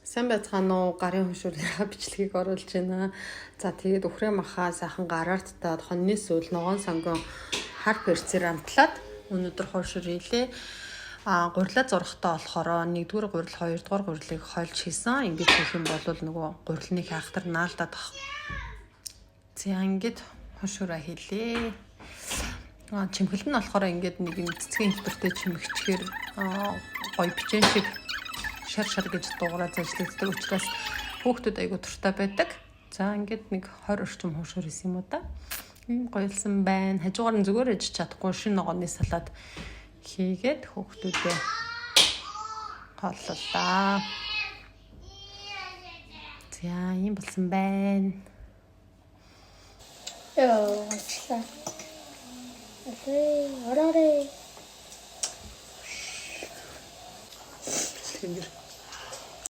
Сайн байцгаана уу? Гарын хөшүүрийнхаа бичлэгийг оруулж байна. За, тэгээд үхрээ махаа сайхан гараар татаад, хоньны сүүл, ногоон сонгон, хар перцээр амтлаад өнөөдөр хуушур хийлээ. А гурилаа зурхтаа болохоор нэгдүгээр гурил, хоёрдугаар гурилыг хольж хийсэн. Ингэж хийх юм бол нөгөө гурилны хайхтар наалдаад ах. За, ингээд хушуураа хийлээ. А чимхэлт нь болохоор ингээд нэг юм цэцгийн хэлбэртэй чимхчихээр гоё бичэн шиг шар шар гэж дуугараа зажлагддаг учраас хүүхдүүд айгуу туртай байдаг. За, ингээд нэг 20 орчим хуушуур хийсэн юм уу да. Ийм гоёлсон байна. Хажуугаар нь зүгээр ээж чадахгүй шинэ ногооны салат хийгээд хүүхдүүдээ хооллолаа. За, ийм болсон байна. Йоо, очлаа. Орой, ороорой. Бичлэгэн дээр.